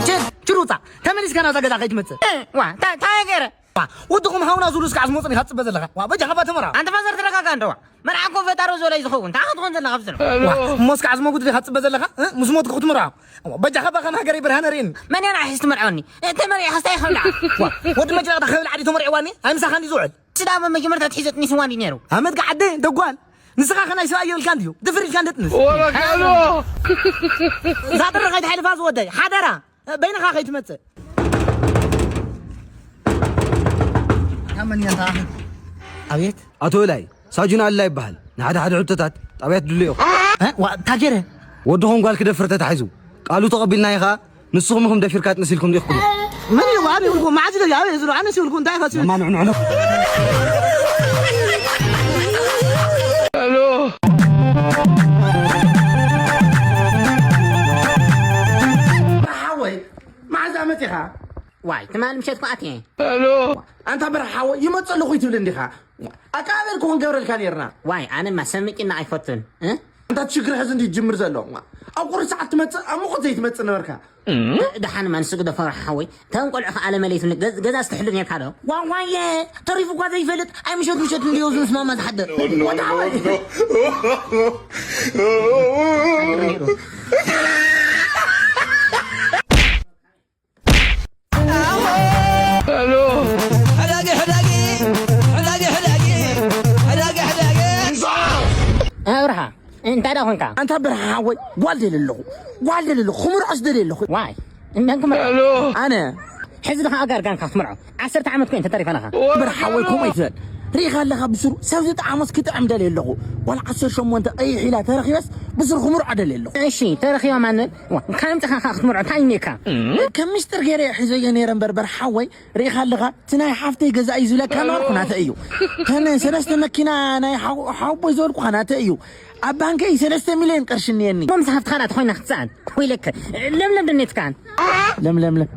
ችድ ችድ ውፃ። ተመሊስካ ናብዛ ገዛ ከይትመፅእ። እ፣ ዋ፣ ታ- ታይ ገይረ? ዋ፣ ወድኹም ሃውና ዙሉ እስካዕ ዝመፁ ኢኻ ትፅበ ዘለኻ። ዋ፣ በጃኻ ባተመራ። ኣንተ ፋዘር ተረጋጋ እንደዋ። መርዓ እኮ ፈጣሮ ዞላይ ዝኸውን። ታ ክትኾን ዘለኻ ኣብዚ ነው። ዋ፣ እሞ እስካዕ ዝመጉድ ኢኻ ትፅበ ዘለኻ? እ? ምስ ሞትኩ ክትምርዖ። ዋ፣ በጃኻ ባኻን ሃገረይ ብርሃነ ርእየኒ። መን እያ ንዓይ ሒዝ ትመርዖኒ? እ፣ ተመሪዕኻ ስታይ ይኸብላ? ዋ፣ ወዲ መጭረቕታ ክብል ዓዲ ተመሪዕዋኒ። ኣይ ምሳኻ እንዲ ዝውዕል። ስዳ መጀመርታ ትሒዘ ጥኒስዋ እንዲ ነይሩ። ኣመት ከዓደ ደጓል። ንስኻ ከናይ ሰብኣይ የብልካ እንድዩ። ድፍር ኢልካ እንደ ጥንስ። ወረጋሎ። እዛ ጥሪ ከይትሓልፋ ዝወደይ። ሓደራ። በይንኻ ከይትመጽእ። ኣታ መን እያ እታ? ኣቤት። ኣቶ በላይ፣ ሳጅን ኣላ ይበሃል። ንሓደ ሓደ ሕቶታት ጣብያ ትድልዮ። እ? ዋ፣ ታጀረ። ወድኹም ጓል ክደፍር ተታሒዙ። ቃሉ ተቐቢልና ኢኻ፣ ንስኹም ኢኹም ደፊርካ ጥንስ ኢልኩም ዲኹም? መን እዩ? ኣበይ ውልኩም? መዓዝ እዩ? ኣበይ ዝሮ? ኣነስ ይውልኩም እንታይ ኢኻ ትብል? ማን ንዕንዕኖ? ሓወይ፣ መዓዝ መጺኻ? ዋይ፣ ትማል ምሸት እኮ ኣትየ። ኣንታ በርሓ ሓወይ፣ ይመጽእ ኣለኹ ይትብል እንዲኻ? ኣቀባበል ክኾን ገብረልካ ነይርና። ዋይ፣ ኣነማ ሰብ ምጭናቕ ኣይፈቱን፣ እ? ኣንታ እቲ ሽግር ሕዚ እንዲ ይጅምር ዘሎ። ኣብ ቁሩብ ሰዓት ትመጽእ፣ ኣብ ምቑት ዘይትመጽእ ነበርካ። ደሓን ማን ስግደፎ ሓወይ፣ እቶም ቆልዑ ከኣ ለመለይቱኒ፣ ገዝ-፣ ገዛ ዝተሕሉ ነርካ ዶ? ዋዋየ፣ ተሪፉ እኳ ዘይፈልጥ፣ ኣይ ምሸት ምሸት እንድዮ ዝምስማማ ዝሓድር። ወዲ ሓወይ። ሕዳጊ፣ ሕዳጊ፣ ሕዳጊ፣ ሕዳጊ፣ ሕዳጊ፣ ሕዳጊ፣ ሕዳጊ። ኣብርሃ፣ እንታይ ደኣ ኾንካ? ኣንታ ብርሃ ሓወይ፣ ጓል ደልየ ኣለኹ። ጓል ደልየ ኣለኹ። ክምርዖስ ደልየ ኣለኹ። ዋይ፣ እንመን ክምርዖ? ኣነ። ሕዚ ድኻ ኣጋርጋንካ ክትምርዖ። ዓሰርተ ዓመት ኮይን ተተሪፈ ኣለኻ። ብርሃ ሓወይ፣ ከምኡ ኣይትበል። ርኢኻ ኣለኻ ብስሩ፣ ሰብ ዝጠዓሞስ ክጥዕም ደልየ ኣለኹ። ዋላ ዓሰርተ ሸሞንተ ቀይሕ ኢላ ተረኺበስ፣ ብስሩ ክምርዖ ደልየ ኣለኹ። እሺ፣ ተረኺባ ማንን? ዋ፣ ካብ ምጽኻ ኸኣ ክትምርዖ እንታይ እኒኤካ? ከም ምስጢር ገይረ እየ ሒዘዮ ነይረ እምበር፣ በርሓ ሓወይ፣ ርኢኻ ኣለኻ፣ እቲ ናይ ሓፍተይ ገዛ እዩ ዝብለካ ነበርኩ፣ ናተይ እዩ። እተን ሰለስተ መኪና ናይ ሓው-፣ ሓወቦይ ዝበልኩኻ ናተይ እዩ። ኣብ ባንከይ ሰለስተ ሚልዮን ቅርሺ እኒኤኒ። እሞ ምስ ሃፍትኻ ናተ ኮይና ክትሰኣን? ወይለከ፣ ለምለም ድኔትካን? ለምለም፣ ለም-፣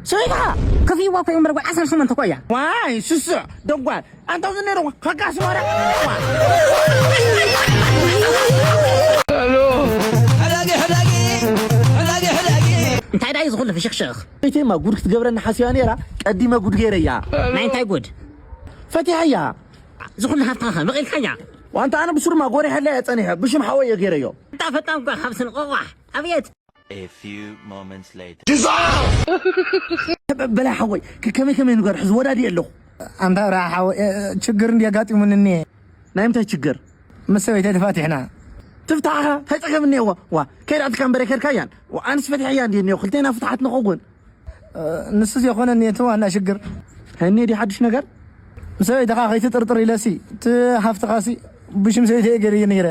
ሰበይትኻ? ከፊእዋ እኮ እዩ እምበር፣ ጓል ዓሰርተ ሸሞንተ እኮ እያ። ዋይ፣ ስስዕ፣ ደጓል። ኣንታ ኣብዚ ነይሩ፣ ከካ ኣስመራ። ሕዳጊ፣ ሕዳጊ፣ ሕዳጊ፣ ሕዳጊ። እንታይ ደኣ እዩ ዝኹሉ ፍሽኽሽኽ? ቤተይማ ጉድ ክትገብረኒ ሓሲባ ነይራ፣ ቀዲመ ጉድ ገይረያ። ናይ እንታይ ጉድ? ፈቲሐያ። ዝኹሉ ሃብትኻ በቒልካያ። ዋንታ ኣነ ብስሩማ ጎሪሐለያ ጸኒሐ፣ ብሽም ሓወይ እየ ገይረዮ። ፈጣን ፈጣን እኳ ካብ ስንቆቋሕ። ኣብየት። A few moments later. በላይ ሓወይ፣ ክ-፣ ከመይ ከመይ ንገር፣ ሕዚ ወዳዲ ኣለኹ። ኣንታ ብርሃ ሓወይ፣ እ፣ እ፣ ችግር እንዲ ኣጋጢሙኒ እኒኤ። ናይ ምንታይ ችግር? ምስ ሰበይተይ ተፋቲሕና። ትፍታሕኻ፣ እንታይ ጸገም እኒኤዎ? ዋ፣ ከይዳ ኣትካ እምበር ኣይከድካያን። ዋ፣ ኣንስ ፈቲሐያ እንዲ እኒኦ፣ ክልቴና ፍትሓት ንኸውን። እ፣ ንሱ ዘይኮነኒ እቲ ዋና ሽግር። ሀኒ፣ ድዩ ሓድሽ ነገር? ሰበይትኻ ከይትጥርጥር ኢለሲ፣ እቲ ሃፍትኻሲ ብሽም ሰበይተይ ገይረዮ ነይረ።